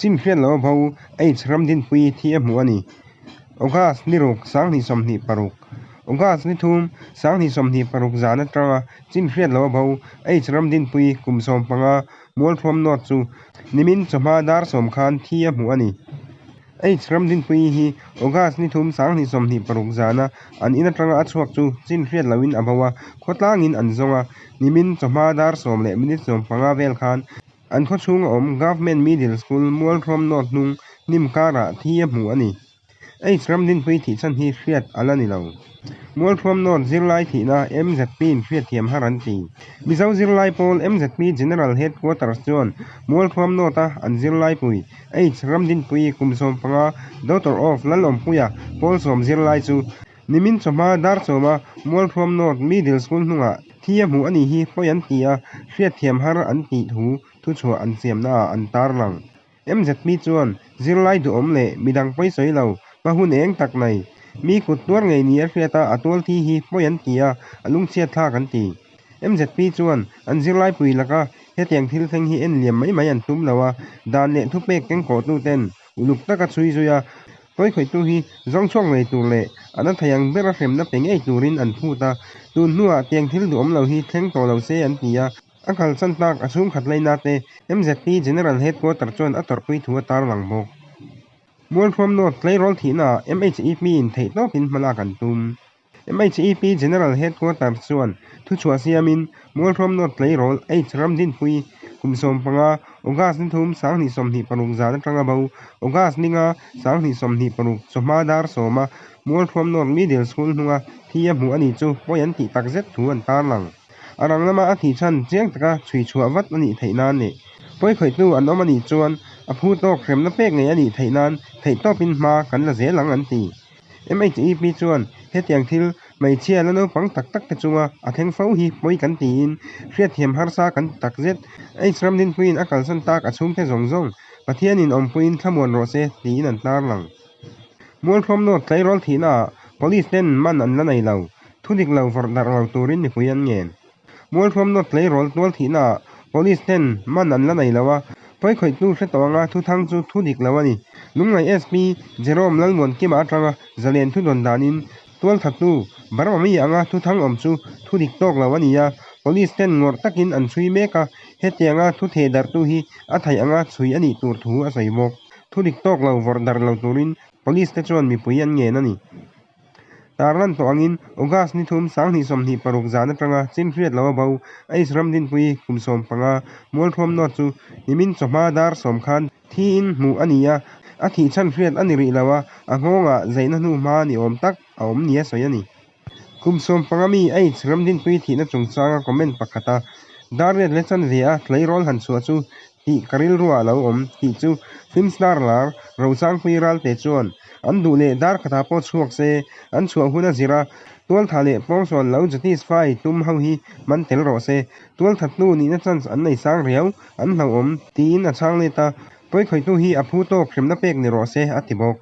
Chin hriat loh a bo H Ramdinpuii thi a hmuh a ni. August ni ruk 2026 August ni thum 2026 zan atanga chin hriat loh a bo H Ramdinpuii kum 15 Mualthuam North chu nimin chawhma dar 10 khan thi a hmuh a ni. H Ramdinpuii hi August ni thum 2026 zana an in atanga a chhuak chu chin hriat lohin a bo a, khawtlangin an zawng a, nimin chawhma dar 10 leh minute 15 vel khan an khawchhung a awm Government Middle School Mualthuam North hnung hnim karah thi a hmu a ni. H Ramdinpuii thih chhan hi hriat a la ni lo. Mualthuam North zirlai thihna MZP in hriatthiam har an ti. Mizo zirlai pawl MZP General Headquarters chuan Mualthuam North a an zirlaipui H Ramdinpuii kum 15 Daughter of Lalawmpuia pawl 10 zirlai chu nimin chawhma dar 10 a Mualthuam North Middle School hnungah thi a hmuh a nih hi pawi an ti a, hriatthiam har an tih thu thuchhuah an siamnaah an tarlang. MZP chuan zirlai duhawm leh midang pawi sawi lo, hma hun eng tak nei, mi kut tuar ngei ni a hriat a, a tual thi hi pawi an ti a, a lungchhiat thlak an ti. MZP chuan an zirlaipui laka hetiang thil thleng hi en liam mai mai an tum lo a, dan leh thupek kengkawhtu ten uluk taka chhui zui a, pawi khawihtu hi zawng chhuak ngei tur leh a na thei ang bera hremna pe ngei turin an phut a, tun hnuah tiang thil duhawm lo hi thleng tawh lo se an ti a. A kalsan tak a chhungkhat laina te MZP General Headquarter chuan a tawrhpui thu a tarlang bawk. Mualthuam North tleirawl thihnaah MHEP in theihtawpin hmalak an tum. MHEP General Headquarter chuan thuchhuah siamin Mualthuam North tleirawl H Ramdinpui kum 15 August ni thum 2026 zan atanga bo August ni nga 2026 chawhma dar 10 a Mualthuam North Middle School hnunga thi a hmuh a ni chu pawi an tih takzet thu an tarlang. A rang lama a thih chhan chiang taka chhui chhuah vat a nih theih nan leh pawi khawihtu an awm a nih chuan a phu tawk hremna pek ngei a nih theih nan theihtawpin hma kan la zel ang an ti. MHEP chuan hetiang thil hmeichhia la naupang tak tak te chunga a thleng fo hi pawi kan tiin hriatthiam harsa kan ti takzet. H Ramdinpuiin a kalsan tak a chhungte zawng zawng Pathianin awmpuiin thlamuan rawh se tiin an tarlang. Mualthuam North tleirawl thihnaah Police ten man an la nei lo. Thu dik lo vawrh darh lo turin mipui an ngen. Mualthuam North tleirawl tual thihnaah Police ten man an la nei lo a, pawi khawihtu hre tawh anga thuthang chu thu dik lo a ni. Lungngai SP Jerome Lalmuankima atanga zalen thu dawn danin tualthattu Burma mi anga thuthang awm chu thu dik tawk lo a ni a, Police ten ngawrh takin an chhui mek a, hetianga thu theh darhtu hi a theih anga chhui a nih tur thu a sawi bawk. Thu dik tawk lo vawrh darh lo turin Police te chuan mipui an ngen a ni. Tarlan tawh angin August ni thum 2026 zan atanga chin hriat lo a bo H Ramdinpui kum 15 Mualthuam North chu nimin chawhma dar 10 khan thiin hmuh a ni a, a thih chhan hriat a ni rih lo a, a nghawngah zaihna hnu hma ni awm tak a awm nia sawi a ni. Kum 15 mi H Ramdinpui thihna chungchanga comment pakhat a dar riat leh chanve a tleirawl han chhuah chu tih ka rilruah a lo awm tih chu film star lar Rosangpui Ralte chuan an duh leh dar khatah pawh chhuak se an chhuah hun a zir a, tualtha leh pawngsual lo justify tum ho hi man tel rawh se, tualthattu nihna chance an nei sang riau an hlauhawm tiin a chhang let a, pawikhawihtu hi a phu tawk hremna pek ni rawh se a ti bawk.